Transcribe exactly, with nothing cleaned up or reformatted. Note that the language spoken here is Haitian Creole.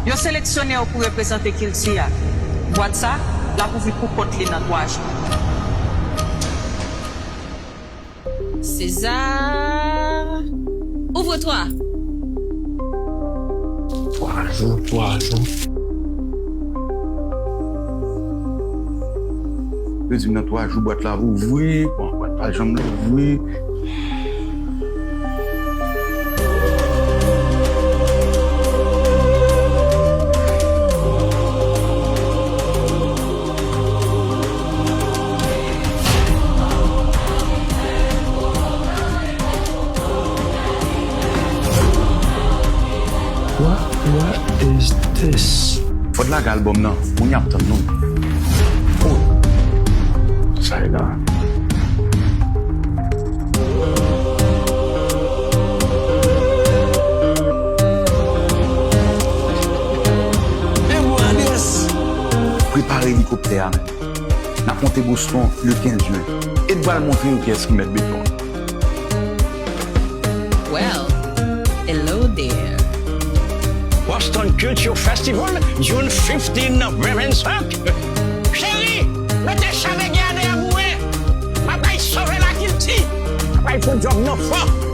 Yo seleksyone w pou reprezante kilti a. Bwat sa, l ap ouvri pou kont li nan twa jou. César. Ouvre-toi. Twa jou, twa jou. Yo di m nan twa jou bwat la ap ouvri, bon, bwat pa janm louvri. What, what is this? Fò n lage albòm nan, moun y ap tann nou. Oh. Sa e la. Prepare elikoptè a, men. N ap monte Boston le kenz jen. E n pral montre yo kiyès ki mèt beton an. Well, hello there. Boston Culture Festival, June fifteen, November and Cheri, mete chavegè a dèyè pou mwen. M ap bay sove lakilti. M ap bay fò djòb nan fò.